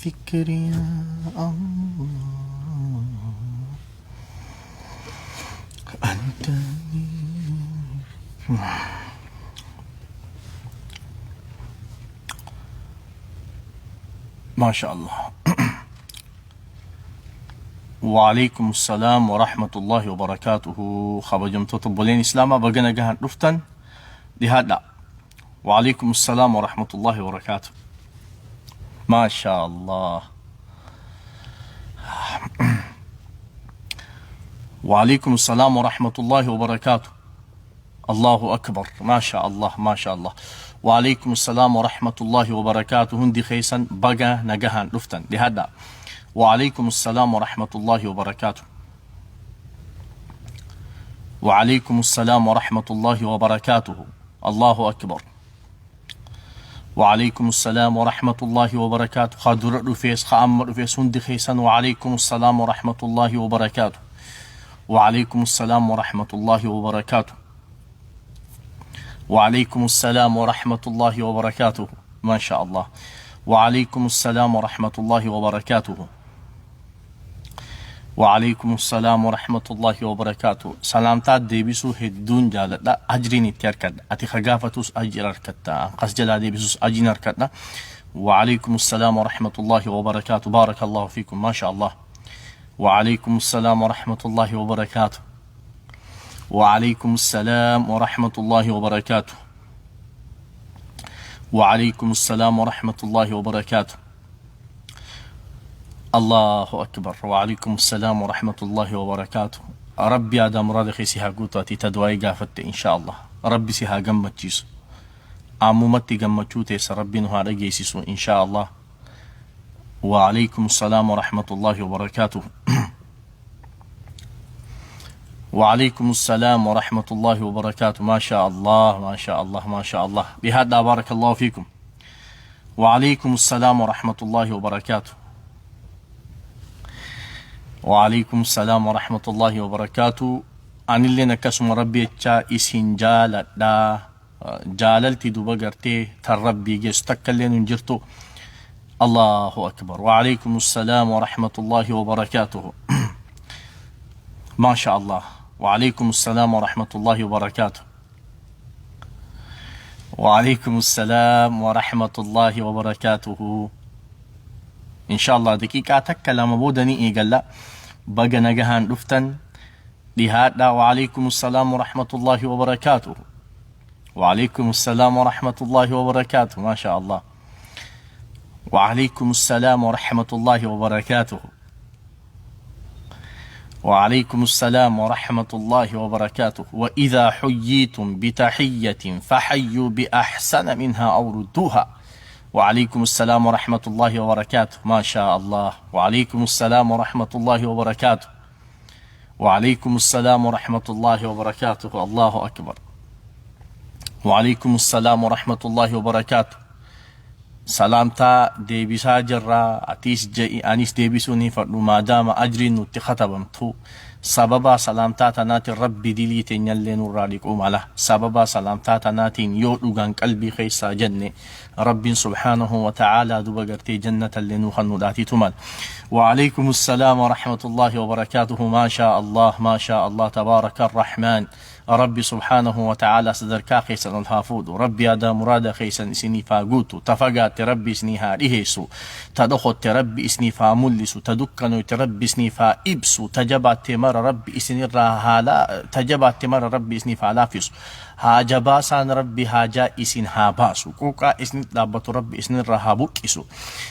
فكر يا الله أنت لي. ما شاء الله. وعليكم السلام ورحمة الله وبركاته. Kabajamtoota obboleen Islaamaa, baga nagahaan dhuftan, dhihaadha. وعليكم السلام ورحمة الله وبركاته. ما شاء الله. وعليكم السلام ورحمة الله وبركاته. الله أكبر، ما شاء الله، ما شاء الله. وعليكم السلام ورحمة الله وبركاته. Hundi keessan baga nagahaan dhuftan, dhihaadha. وعليكم السلام ورحمة الله وبركاته. وعليكم السلام ورحمة الله وبركاته. الله أكبر. وعليكم السلام ورحمة الله وبركاته. Ka dura dhufees, ka amma dhufees, hundi keessan وعليكم السلام ورحمة الله وبركاته. وعليكم السلام ورحمة الله وبركاته. وعليكم السلام ورحمة الله وبركاته. ما شاء الله. وعليكم السلام ورحمة الله وبركاته. وعليكم السلام ورحمة الله وبركاته. Salaamtaa deebisuu hedduun jaaladha. Ajriin itti harkadha. Ati ka gaafatus ajir harkatta. Qas jalaa deebisus ajiin harkadha. وعليكم السلام ورحمة الله وبركاته. بارك الله فيكم. ما شاء الله. وعليكم السلام ورحمة الله وبركاته. وعليكم السلام ورحمة الله وبركاته. وعليكم السلام ورحمة الله وبركاته. الله أكبر. وعليكم السلام ورحمة الله وبركاته. Rabbi aadaa muraada kee si haa guutu. Ati ta du'aa'ii gaafatte, إن شاء الله Rabbi si haa gammachiisu. Ammumatti gammachuu teessa Rabbi nu haa dhageessisu, إن شاء الله. وعليكم السلام ورحمة الله وبركاته. وعليكم السلام ورحمة الله وبركاته. ما شاء الله، ما شاء الله، ما شاء الله. بهذا بارك الله فيكم. وعليكم السلام ورحمة الله وبركاته. وعليكم السلام ورحمة الله وبركاته. Anilleen akkasuma Rabbi jechaa isin jaaladha. Jaalalti duba gartee tan Rabbii geessu takka illee hin jirtu. الله أكبر. وعليكم السلام ورحمة الله وبركاته. ما شاء الله. وعليكم السلام ورحمة الله وبركاته. وعليكم السلام ورحمة الله وبركاته. إن شاء الله daqiiqaa takka lama booda ni eegalla. Baga nagahaan dhuftan, dhihaadha. وعليكم السلام ورحمة الله وبركاته. وعليكم السلام ورحمة الله وبركاته. ما شاء الله. وعليكم السلام ورحمة الله وبركاته. وعليكم السلام ورحمة الله وبركاته. وإذا حييتم بتحية فحيوا بأحسن منها أو ردوها. وعليكم السلام ورحمة الله وبركاته. ما شاء الله. وعليكم السلام ورحمة الله وبركاته. وعليكم السلام ورحمة الله وبركاته. الله أكبر. وعليكم السلام ورحمة الله وبركاته. Salaamtaa deebisaa jirraa. Atiis je'i, anis deebisuu ni fadhu, maadaama ajriin nutti katabamtu. Sababa salaamtaa tanaatiin Rabbi dilii teenyallee nurraa dhiquu mala. Sababa salaamtaa tanaatiin yoo dhugaan qalbii keessaa jenne, Rabbiin سبحانه وتعالى duba gartee jannatallee nuu kennuudhaatiitu mala. وعليكم السلام ورحمة الله وبركاته. ما شاء الله، ما شاء الله، تبارك الرحمن. Rabbi سبحانه وتعالى sadarkaa keessan ol haa fuudhu. Rabbi aadaa muraada keessan isiniif haa guutu. Ta fagaatte Rabbi isinii haa dhiheessu. Ta dhokotte Rabbi isiniif haa mul'isu. Ta dukkanoyte Rabbi isiniif haa ibsu. Ta jabaatte mara Rabbi isinirraa haa ta jabaatte mara Rabbi isiniif haa laaffisu. Haa jabaasaan Rabbi haajaa isin haa baasu. Quuqaa isin dhaabbatu Rabbi isinirraa haa buqqisu.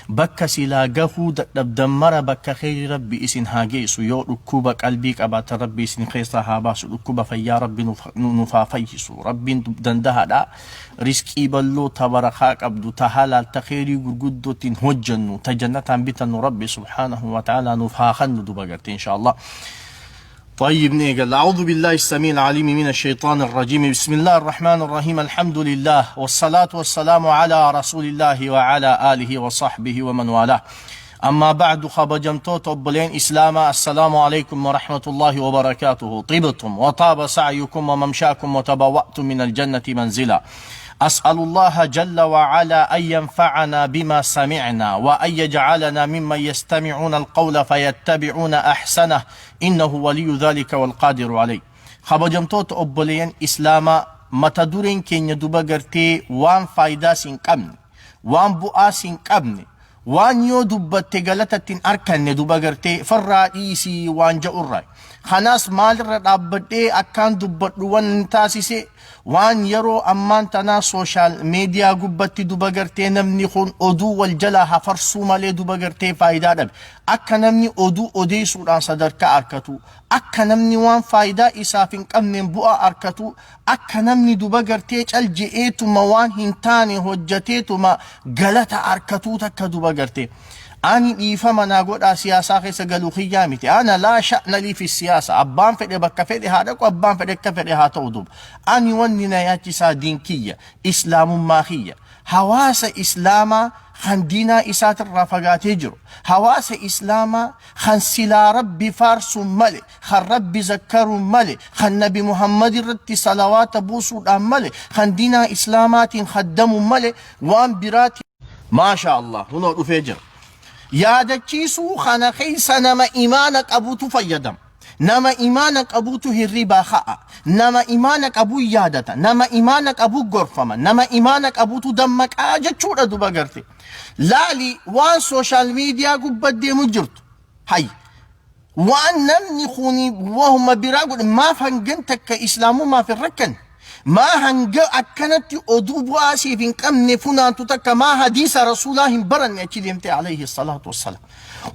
Bakka silaa gahuu dadhabdan mara bakka kheyri Rabbi isin haa geessu. Yoo dhukkuba qalbii qabaatan, Rabbi isin keessaa haa baasu. Dhukkuba fayyaa Rabbi nuuf haa fayyisu. Rabbiin danda'aadha. Riskii balloo ta barakaa qabdu, ta halaal, ta kheyrii gurguddootiin hojjennu, ta jannataan bitannu Rabbi سبحانه وتعالى nuuf haa kennu duba garte, إن شاء الله. طيب، نيجل. أعوذ بالله السميع العليم من الشيطان الرجيم. بسم الله الرحمن الرحيم. الحمد لله والصلاة والسلام على رسول الله وعلى آله وصحبه ومن والاه. أما بعد. Kabajamtoota obboleen Islaamaa، السلام عليكم ورحمة الله وبركاته. طبتم وطاب سعيكم وممشاكم وتبوأتم من الجنة منزلا. أسأل الله جل وعلا أن ينفعنا بما سمعنا وأن يجعلنا ممن يستمعون القول فيتبعون أحسنه إنه ولي ذلك والقادر عليه. Kabajamtoota obboleeyyan Islaamaa, mata dureen keenya duba gartee waan faayidaas hin qabne, waan bu'aas hin qabne, waan yoo dubbatte galata ittiin arkanne duba gartee farraa dhiisii waan ja'urraa. Kanaas maalirra dhaabbadhee akkaan dubbadhu waan taasise, waan yeroo ammaan tanaa social media gubbatti duba gartee namni kun oduu wal jalaa hafarsuu malee duba gartee faayidaa dhabe. Akka namni oduu odeessuudhaan sadarkaa arkatu, akka namni waan faayidaa isaaf hin qabneen bu'aa arkatu, akka namni duba gartee cal je'eetuma waan hin taane hojjateetuma galata arkatuu takka duba gartee. Ani dhiifama naa godhaa, siyaasaa keessa galuu kiyyaa miti. Ana laa sha'na lii fi siyaasa. Abbaan fedhe bakka fedhe haa dhaqu, abbaan fedhe akka fedhe haa ta'u duba. Ani wanni na yaachisaa diin kiyya, islaamummaa kiyya. Hawaasa islaamaa kan diinaa isaatirraa fagaatee jiru. Hawaasa islaamaa kan silaa Rabbi faarsuun male, kan Rabbi zakkaruun male, kan Nabi Muhammad irratti salawaata buusuudhaan male, kan diinaa islaamaatiin khaddamuun male waan biraatiin. Maasha Allah, hunoo dhufee jira. Yaadachiisuu kana keessa nama imaana qabutu fayyadama. Nama imaana qabutu hirribaa ka'a. Nama imaana qabu yaadata. Nama imaana qabu gorfama. Nama imaana qabutu dammaqaa jechuudha duba garte. Laali waan social media gubbaa deemu jirtu. Hay. Waan namni kuni wahuma biraa godhe, maaf hangan takka islaamummaaf hin rakkanne? Maa hanga akkanatti oduu bu'aa siif hin qabne funaantu takka maa hadiisa rasuulaa hin baranne achi deemte alayhi salaatu wassalaam?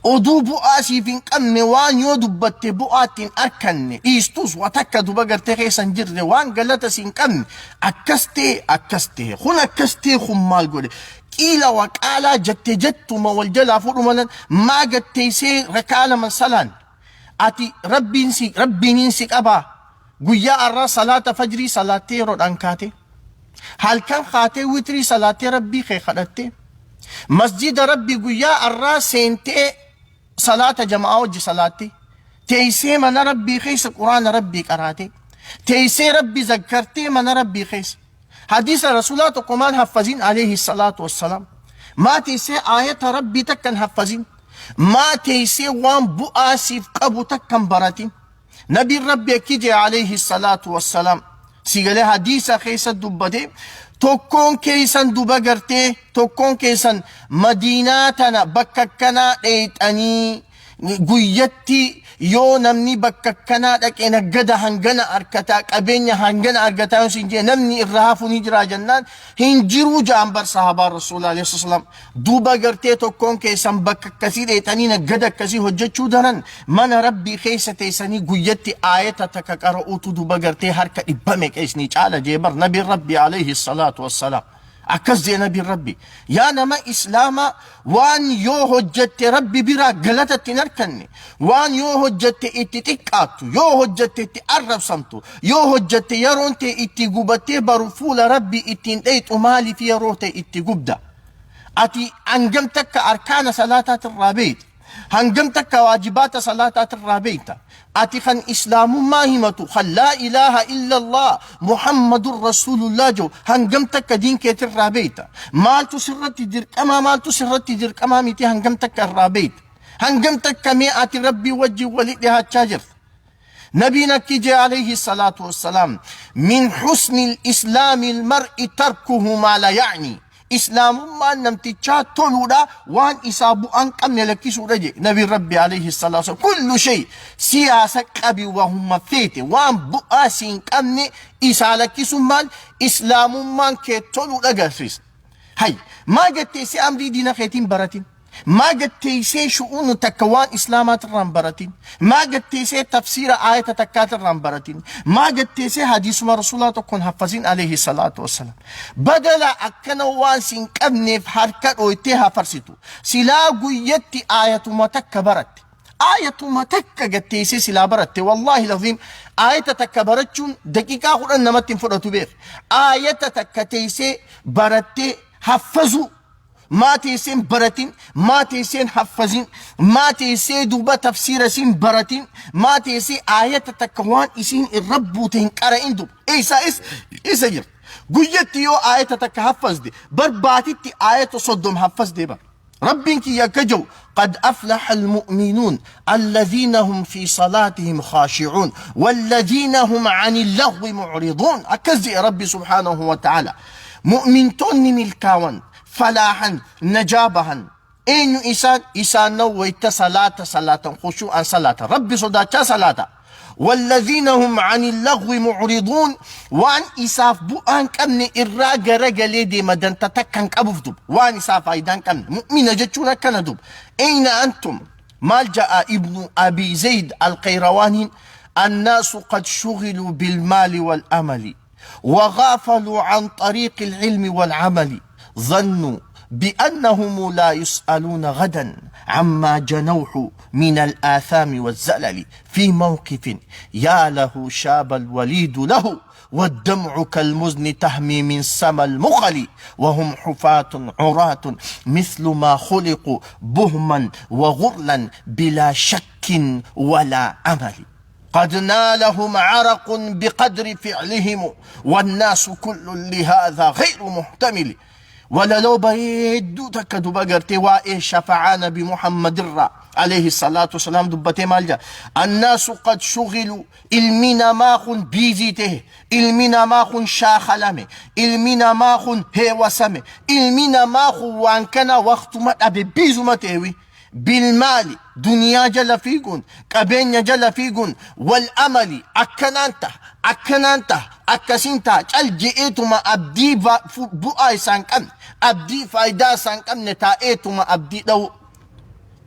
Oduu bu'aa siif hin qabne, waan yoo dubbatte bu'aa ittiin arkanne dhiistus waa takka duba gartee keessa hin jirre, waan galata si hin qabne, akkas ta'e, akkas ta'e, kun akkas ta'e, kun maal godhe, qiila waqaalaa jette jettuma wal jalaa fuudhu malan. Maa gatteessee rakaa lama salaan ati rabbiin si rabbiiniin si qabaa? Guyyaa har'aa salaata fajrii salaattee, yeroodhaan kaate, halkan kaatee witrii salaattee, rabbii kee kadhattee, masjida rabbii guyyaa har'aa seentee, salaata jama'aa wajji salaattee, teessee mana rabbii keessa quraana rabbii qaraatee, teessee rabbi zakkartee, mana rabbii keessa hadiisa rasuulaa tokko maal haffazin alayhi salaatu wassalaam? Maa teessee aayata rabbii takkan haffazin? Maa teessee waan bu'aa siif qabu takkan baratin? Nabiin rabbi akki jee alayhi salaatu wassalaam, sigalee hadiisa keessa dubbate: tokkoon keessan duba gartee tokkoon keessan Madiinaa tana bakka akkanaa dheeyxanii guyyatti yoo namni bakka akkanaa dhaqee naggada hangana arkataa, qabeenya hangana argataa yoo siin jee, namni irraa hafu ni jira jennaan, hin jiruu ja'an bar sahabaan rasuula alayhi salaam. Duuba gartee tokkoon keessan bakka akkasii dheeyxanii naggada akkasii hojjechuu daran mana rabbii keessa teessanii guyyatti aayata takka qara'uutu duba gartee harka dhibba meeqa isnii caala jee bar nabiin rabbii alayhi salaatu wassalaam. Akkas jee nabiin rabbi. Yaa nama islaamaa, waan yoo hojjette rabbi biraa galata itti hin arkanne, waan yoo hojjette itti xiqqaattu, yoo hojjette itti arrabsamtu, yoo hojjette yeroon ta'e itti gubattee baru fuula rabbii ittiin dheeyxu, maaliif yeroo ta'e itti gubda? Ati hangam takka arkaana salaataatirraa beeyta? Hangam takka waajibaata salaataatirraa beeyta? Ati kan islaamummaa himatu, kan laa ilaaha illallah Muhammadun rasuulullah jedhu, hangam takka diin keetirraa beeyta? Maaltu sirratti dirqamaa, maaltu sirratti dirqamaa miti, hangam takka irraa beeyta? Hangam takka mee ati rabbii wajjin wali dhihaachaa jirta? Nabiin akki jee alayhi salaatu wassalaam: min husni islaami almar'i tarkuhu maa la ya'ni. Islaamummaan namtichaa toluudha waan isaa bu'aan qabne lakkisuudha je nabiin rabbi alayhi salaatu wassalaam. Kullu shay siyaasa qabi, wahuma feete waan bu'aa siin qabne isaa lakkisuun maal islaamummaan kee toluudha agarsiisa. Hay, maa gatteessee amrii diina keetiin baratin? Maa gatteessee shu'uun takka waan islaamaatirraan baratin? Maa gatteessee tafsiira aayata takkaatirraan baratin? Maa gatteessee hadiisuma rasuulaa tokkoon haffazin alayhi salaatu wassalaam? Badala akkana waan siin qabneef harka dhooytee hafarsitu, silaa guyyatti aayatuma takka baratte, aayatuma takka gatteessee silaa baratte, wallaahi laziim, aayata takka barachuun daqiiqaa 10 namatti hin fudhatu beek. Aayata takka teessee barattee haffazuu maa teesseen baratin? Maa teesseen haffazin? Maa teessee duuba tafsiira isiin baratin? Maa teessee aayata takka waan isiin irra buute hin qara'in? Duuba eessaa isa jirti? Guyyatti yoo aayata takka haffazde, bar baatitti aayata 30 haffazde bar. Rabbiin kiyya akka jedhu qad aflaha almu'minuun alladhiina hum fi salaatihim khaashi'uun walladhiina hum ani laghwi mu'riduun akkas jedhe Rabbi subhaanahu wa ta'ala. Mu'mintoonni milkaawan falaahan najaa bahan eenyu isaan isaannan wayta salaata salaatan khushuu'an salaata Rabbi sodaachaa salaata. Walladhiina hum ani laghwi mu'riduun waan isaaf bu'aan qabne irraa garagalee deema danta takka hin qabuuf dub waan isaa faayidaa hin qabne mu'mina jechuun akkana dub ayna antum maal ja'a ibnu abi zayd alqayrawaaniin annaasu qad shughiluu bilmaali wal amali وغافلوا عن طريق العلم والعمل ظنوا بأنهم لا يسألون غدا عما جنوح من الآثام والزلل في موقف يا له شاب الوليد له والدمع كالمزن تهمي من سما المخل وهم حفاة عراة مثل ما خلقوا بهما وغرلا بلا شك ولا عمل قد نالهم عرق بقدر فعلهم والناس كل لهذا غير محتمل walaloo bareedduu takka duba gartee waa'ee shafa'aa nabi Muhammad irraa alayhi salaatu wasalaam dubbatee maal jedha annaasu qad shughilu ilmi namaa kun biizii ta'e ilmi namaa kun shaakalame ilmi namaa kun heewasame ilmi namaa kun waan kana waqtuma dhabe biizuma ta'ewi bilmaali duniyaa jala fiiguun qabeenya jala fiiguun wal amali akkanaan taha akkanaan taha akkasiin taha cal je'eetuma abdii bu'aa isaan qabne abdii faayidaa isaan qabne taa'eetuma abdii dha'u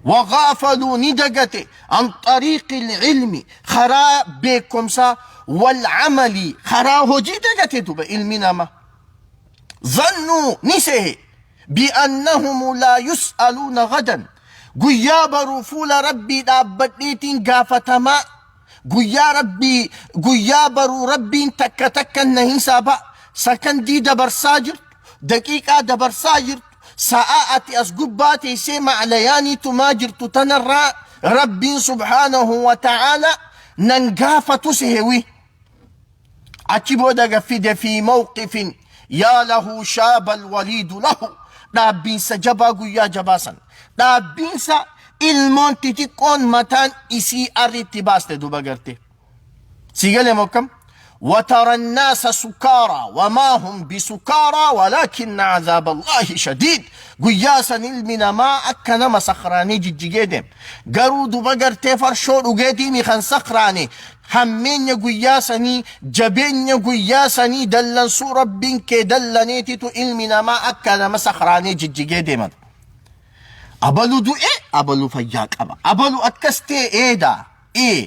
وغافلوا ندقت عن طريق العلم خرا بكمسا والعمل خرا هجي دقت دوبا علمنا ما ظنوا نسه بأنهم لا يسألون غدا guyyaa baruu fuula rabbii dhaabbadheetiin gaafatamaa guyyaa rabbii guyyaa baruu rabbiin takka takka na hisaaba sakandii dabarsaa jirtu daqiiqaa dabarsaa jirtu sa'aa ati as gubbaa teessee maclayaanii tumaa jirtu tanarraa rabbiin subhaanahu wa ta'aala nan gaafatu sehewi achi booda gaffide fi mawqifin yaa lahu shaaba alwaliidu lahu dhaabbiinsa jabaa guyyaa jabaa san dhaabbiinsa ilmoon xixiqqoon mataan isii arritti baaste duba garte si galee mokkam وترى الناس سكارى وما هم بسكارى ولكن عذاب الله شديد guyyaa san ilmi namaa akka nama sakhraanii jijjigee deem garuu duba gartee farshoo dhugeetiimi kan sakhraane hammeenya guyyaa sanii jabeenya guyyaa sanii dallansuu rabbiin kee dallaneetitu ilmi namaa akka nama sakhraanii jijjigee deeman abalu du'e abalu fayyaa qaba abalu akkas ta'e eedaa ee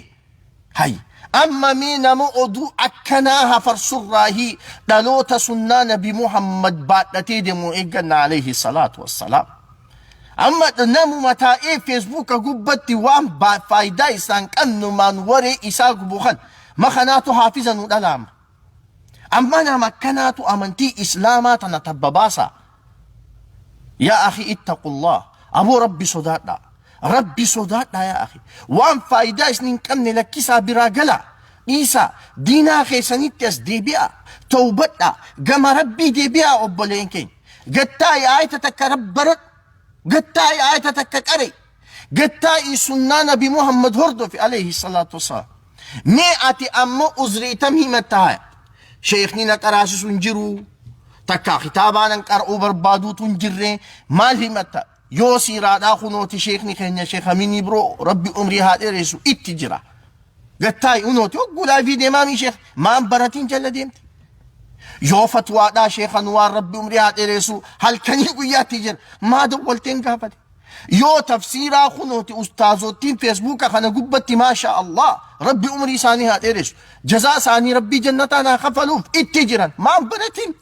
hay amma mee nama oduu akkanaa hafarsurraahii dhaloota sunnaa nabi Muhammad baadhatee deemu eegganna alayhi salaatu wassalaam. Amma namuma taa'ee feesbuuka gubbatti waan faayidaa isaan qabnumaan waree isaa gubu kan makanaatu haafiza nu dhalaama. Amma nama akkanaatu amantii islaamaa tana tabba baasa. Yaa akhi ittaqullah aboo rabbi sodaadha. Rabbi sodaadha yaa akhi. Waan faayidaa isin hin qabne lakkisaa biraa gala. Dhiisaa diinaa keessanitti as deebi'a. Tawbadha gama rabbii deebi'a obboleen keenya. Gattaa'i aayata takka rabbaradhu. Gattaa'i aayata takka qare. Gattaa'i sunnaa nabi Muhammad hordofi alayhi salaatu wassalaam. Mee ati amma uzrii tam himatta haya. Sheekni na qaraasisu hin jiru. Takka kitaabaa nan qara'uu barbaaduutu hin jirre. Maal himatta? Yoo siiraadhaa kunooti sheekni keenya Sheekh Aminii biroo rabbi umrii haa dheeressu itti jira. Gattaa'i unooti hogguu laayivii deemaamii sheekh maan baratiin jala deemte. Yoo fatwaadhaa Sheekh Anwaar rabbi umrii haa dheeressu halkanii guyyaatti jira. Maa dawwalteen gaafate. Yoo tafsiiraa kunooti ustaazottiin feesbuuka kana gubbatti maasha Allah rabbi umrii isaanii haa dheeressu. Jazaa isaanii rabbii jannataan haa kafaluuf itti jiran maan baratiin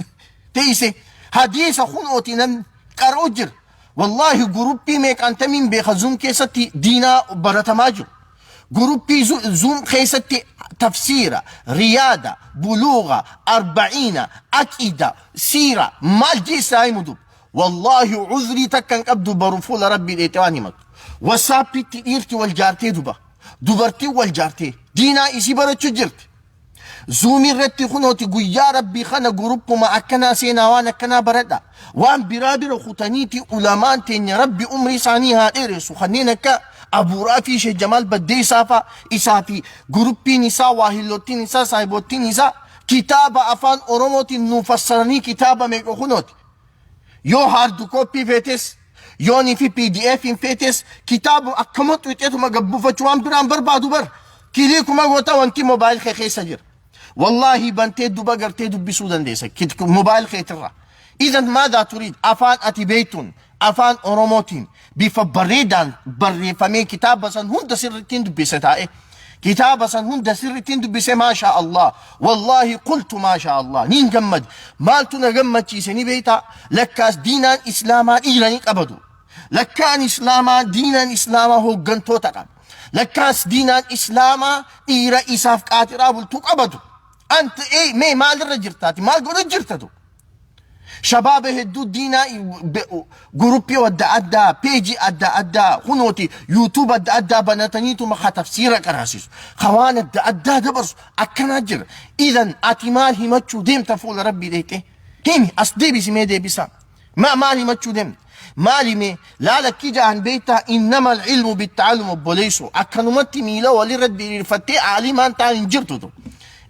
teeyse hadiisa kunooti namni qara'u jira. Wallaahi guruppii meeqaan tamiin beeka Zoom keessatti diinaa baratamaa jiru. Guruppii Zoom keessatti tafsiira, riyaada, buluuga, arba'iina, aqiida, siira maal jeessaa himu dub. Wallaahi uzrii takka hin qabdu baru fuula rabbii dheexee waan himatu. Wasaappiitti dhiirti wal jaartee duba. Dubartiin wal jaartee diinaa isii barachuu jirti. Zoom irratti kunooti guyyaa Rabbii kana guruppuma akkanaa seenaa waan akkanaa baradha. Waan biraa bira kutaniiti ulamaan teenya Rabbi umrii isaanii haa dheeressu kanneen akka Abuuraa fi Sheekh Jamaal Baddeessaa fa'a isaa fi guruppiin isaa waahilottiin isaa saahibottiin isaa kitaaba afaan Oromootiin nuu fassaranii kitaaba meeqa kunooti. Yoo hard copy feetes yoonii fi PDF hin feetes kitaaba akkama xuuxeetuma gabbuufachuu waan biraan barbaadu bar kiliikuma goota wanti mobile kee keessa jira. Wallaahi bantee duba gartee dubbisuu dandeessa mobile keetirra. إذن ماذا تريد? Afaan ati beeytuun, afaan Oromootiin bifa bareedaan barreeffamee kitaaba san hunda sirrittiin dubbise taa'e. Kitaaba san hunda sirrittiin dubbise. Maashaa Allah. Wallaahi qultu maashaa Allah. Niin gammad. Maaltu na gammachiise ni beeytaa? Lakkaas diinaan Islaamaa dhiira ni qabatu. Lakkaan Islaamaa diinaan Islaamaa hooggantoota qaba. Lakkaas diinaan Islaamaa dhiira isaaf qaatiraa bultuu qabatu. Anta ee mee maalirra jirtaati? Maal godhu jirtatu? Shabaaba hedduu diinaa guruppii adda addaa, peejii adda addaa, kunooti YouTube adda addaa banataniituma ka tafsiira qaraasisu, ka waan adda addaa dabarsu akkanaa jira. إذن ati maal himachuu deemta fuula Rabbii dheeyxee? Himi as deebisi mee deebisaa. Maal himachuu deemta? Maali mee laala jahan beektaa? إنما العلم بالتعلم obboleessu akkanumatti miila walirra diriirfattee aalimaan ta'an hin jirtu.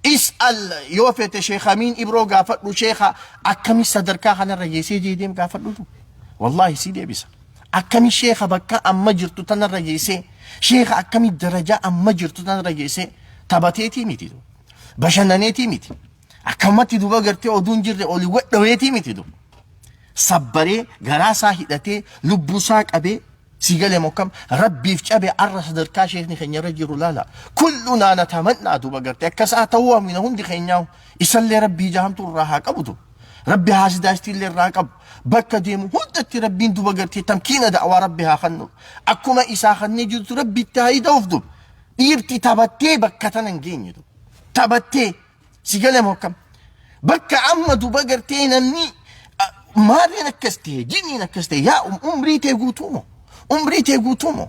اسأل yoo fete Sheekh Amiin Ibroo gaafadhu. Sheekha akkami sadarkaa kanarra geessee jeedeem gaafadhutu wallaahi si deebisa. Akkami sheekha bakka amma jirtu tanarra geessee, sheekha akkami darajaa amma jirtu tanarra geessee? Taphateetii miti, bashannaneetii miti, akkamatti duba gartee oduun jirre oli wadhaweetii miti. Sabbaree garaa isaa hidhatee lubbuu isaa qabee si galee mokkam Rabbiif cabe arra sadarkaa sheekni keenya irra jiru laala. كلنا نتمنى duba gartee akkasaa ta'uu amina hundi keenyaa. Isallee Rabbii jahamtu irraa haa qabutu, Rabbi haasidaastillee irraa qabu. Bakka deemu hundatti Rabbiin duba gartee tamkiina da'waa Rabbi haa kennu. Akkuma isaa kannee jirtu Rabbi itti haa hidhauuf. Dub dhiirti taphattee bakka tana hin geenye taphattee si galee mokkam bakka amma duba gartee namni maaliin akkas ta'e, jinniin akkas ta'e. Yaa umrii tee guutuu moo, umrii tee guutuu moo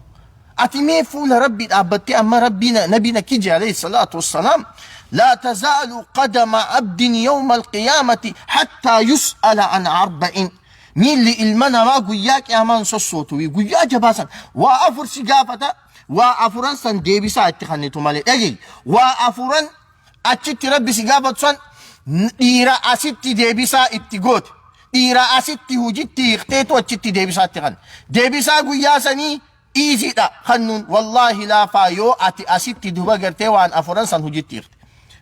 ati mee fuula Rabbii dhaabbattee amma Rabbii nabiin akki jee عليه الصلاة والسلام: لا تزال قدم عبد يوم القيامة حتى يسأل عن أربع. Miilli ilma namaa guyyaa qiyaamaan sossootu guyyaa jabaasan waa afur si gaafata. Waa afuran san deebisaa itti kennitu malee dhagayi. Waa afuran achitti Rabbi si gaafatu san dhiira asitti deebisaa itti goote, dhiira asitti hujitti hiikteetu achitti deebisaa itti kan deebisaa guyyaa sanii iisiidha kannuun wallaahi laafaa yoo ati asitti duba gartee waan afuran san hujitti hiikte.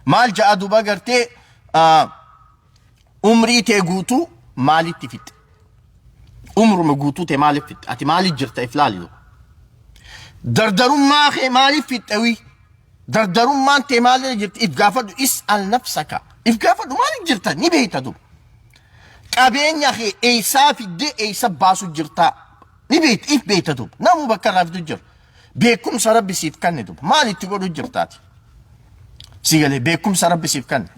Maal ja'a duba gartee? Umrii tee guutuu maalitti fixxe? Umruma guutuu tee maaliif fixxe? Ati maaliif jirta? If laali. Dardarummaa kee maaliif fixxe? Wi dardarummaan tee maalirra jirti? If gaafadhu. اسأل نفسك, if gaafadhu. Maaliif jirta ni beeyta. Duba qabeenya kee eessaa fiddee eessa baasu jirtaa ni beeyta, if beeyta. Duba namuu bakka irraa fidu jira. Beekumsa Rabbi siif kanne duba maal itti godhu jirtaati? Si galee? Beekumsa Rabbi siif kanne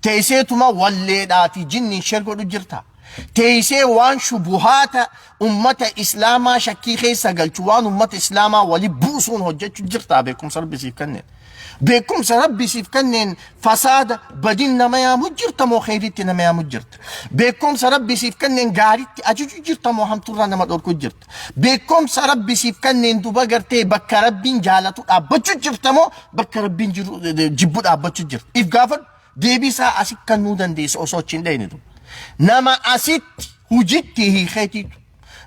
teesseetuma walleedhaa fi jinniin share godhu jirta. Teessee waan shubuhaata ummata Islaamaa shakkii keessa galchu, waan ummata Islaamaa wali buusuun hojjechuu jirta. Beekumsa Rabbi siif kenneen, beekumsa Rabbi siif kenneen fasaada badin nama yaamu jirta moo kheyritti nama yaamu jirta? Beekumsa Rabbi siif kenneen gaaritti ajaju jirta moo hamturraa nama dhorku jirta? Beekumsa Rabbi siif kenneen duba gartee bakka Rabbiin jaalatu dhaabbachuu jirta moo bakka Rabbiin jiru jibbu dhaabbachuu jirta? If gaafadhu. Deebisaa asi kennuu dandeessa osoo achi hin dhayne. Nama asitti hujitti hiikeetiitu,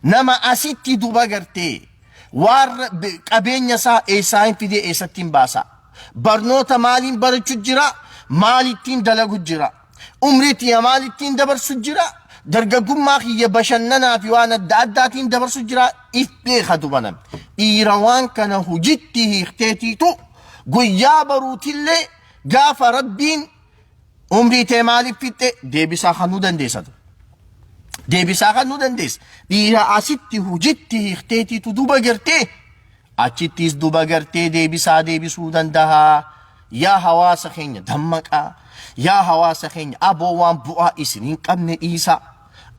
nama asitti duba gartee waan qabeenya isaa eessaa hin fidee eessatti hin baasaa, barnoota maaliin barachuu jira, maalittiin dalagu jira, umrii tiyya maalittiin dabarsu jira, dargaggummaa kiyya bashannanaa fi waan adda addaatiin dabarsu jira, if beeka. Duba namni dhiira waan kana hujitti hiikteetiitu guyyaa baruutillee gaafa Rabbiin umrii tee maaliif fixxe deebisaa kennuu dandeessatu. Deebisaa kennuu dandeessa. Dhiira asitti hujitti hiikteetiitu duba gartee achittis duba gartee deebisaa deebisuu danda'a. Yaa hawaasa keenya dammaqaa. Yaa hawaasa keenya, aboo waan bu'aa isin hin qabne dhiisaa.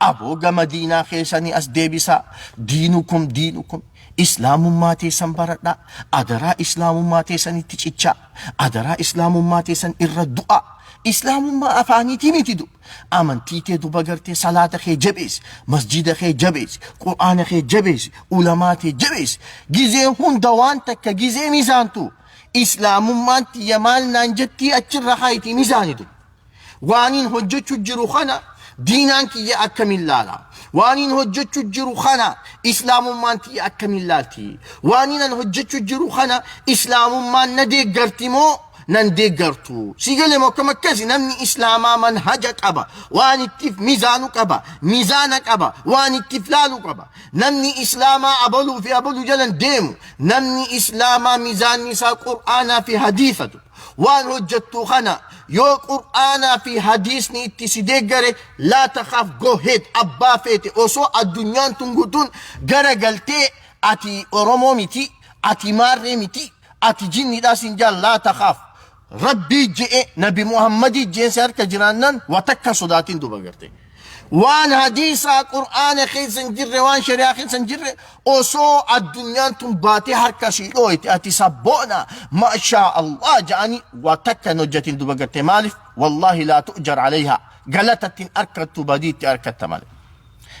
Aboo gama diinaa keessanii as deebisaa. دينكم دينكم. Islaamummaa teessan baradhaa. Adaraa islaamummaa teessanitti cichaa. Adaraa islaamummaa teessan irra du'aa. Islaamummaa afaaniitii miti duba. Amantii tee duba gartee salaata kee jabeessi, masjida kee jabeessi, qur'aana kee jabeessi, ulamaa tee jabeessi. Gizee hunda waan takka gizee mizaantu islaamummaan tiyya maal naan jettii achirra kaayitii mizaani duba. Waaniin hojjechu jiru kana diinaan kiyya akkamiin laala? Waaniin hojjechu jiru kana islaamummaan tiyya akkamiin laalti? Waaniin an hojjechu jiru kana islaamummaan na deeggarti moo nan deeggartu? Si galee moo akkam akkasi? Namni islaamaa manhaja qaba, waan ittiif mizaanu qaba, mizaana qaba, waan ittiif laalu qaba. Namni islaamaa abaluu fi abaluu jalan deemu. Namni islaamaa mizaanni isaa qur'aanaa fi hadiisatu. Waan hojjettu kana yoo qur'aanaa fi hadiisni itti si deeggare, laa takhaaf, go ahead. Abbaa feete osoo addunyaan tun guutuun gara galtee ati Oromoo miti, ati maarree miti, ati jinniidhaa siin jaal, laa takhaaf. Rabbii je'e, Nabi Muhammadii je'een si harka jiraannan wa takka sodaatiin duba garte. Waan hadiisaa qur'aana keessa hin jirre, waan shari'aa keessa hin jirre, osoo addunyaan tun baatee harka sii dhooyte ati sabboona maashaa Allah ja'anii waa takka hin hojjetin duba garte. Maaliif? Wallaahi laa tu'jar alayhaa, galata ittiin arkattu badii itti arkatta malee.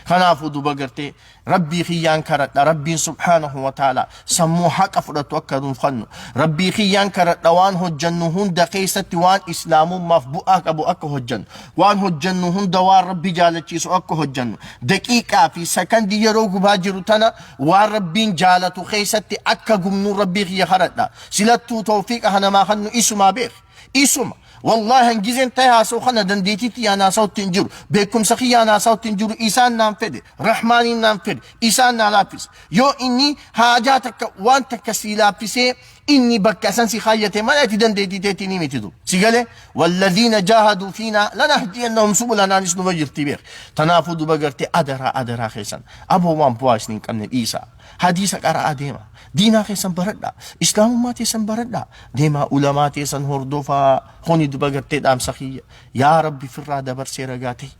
Kanaafuu duba gartee rabbii kiyyaan karadha, rabbiin subhaanahu wa ta'ala sammuu haqa fudhatu akka nuuf kennu rabbii kiyyaan karadha. Waan hojjannu hunda keessatti waan islaamummaaf bu'aa qabu akka hojjannu, waan hojjannu hunda waan rabbi jaalachiisu akka hojjannu, daqiiqaa fi sakandii yeroo gubaa jiru tana waan rabbiin jaalatu keessatti akka gubnu rabbii kiyya karadha. Silattuu tawfiiqa kanamaa kennu isumaa beek, isuma. Wallaahi hangizeen ta'e haasa'u kana dandeettii tiyyaan haasa'utti hin jiru, beekumsa kiyyaan haasa'utti hin jiru. Isaan naan fedhe, rahmaaniin naan fedhe, isaan naa laaffise. Yoo inni haajaa takka, waan takka sii laaffisee, inni bakka san si kaayyate malee ati dandeettii teetii ni miti du si galee. Walladhiina jaahaduu fiinaa lanahdiyannahum subulanaanis numa jirti beek. Tanaafuu duba gartee adaraa adaraa keessan aboo waan bu'aa isin hin qabne dhiisaa, hadiisa qara'aa deema, diinaa keessan baradhaa, islaamummaa teessan baradhaa deemaa, ulamaa teessan hordofaa. Kuni duba gartee dhaamsa kiyya. Yaa rabbi firraa dabarsee ragaa ta'e,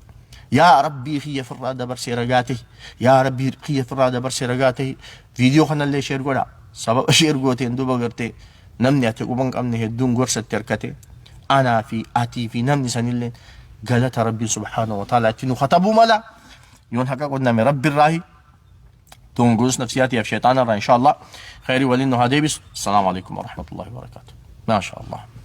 yaa rabbii kiyya firraa dabarsee ragaa ta'e, yaa rabbii kiyya firraa dabarsee ragaa ta'e. Viidiyoo kanallee share godhaa. Sababa share gooteen duba gartee namni ati quba hin qabne hedduun gorsa itti harkate, anaa fi atii fi namni sanillee galata rabbiin subhaanahu wa ta'ala itti nu katabuu mala. Yoon haqa qunname rabbi irraahi, تنقص نفسياتي في شيطان. ان شاء الله خيري ولين هذا. بس السلام عليكم ورحمه الله وبركاته. ما شاء الله.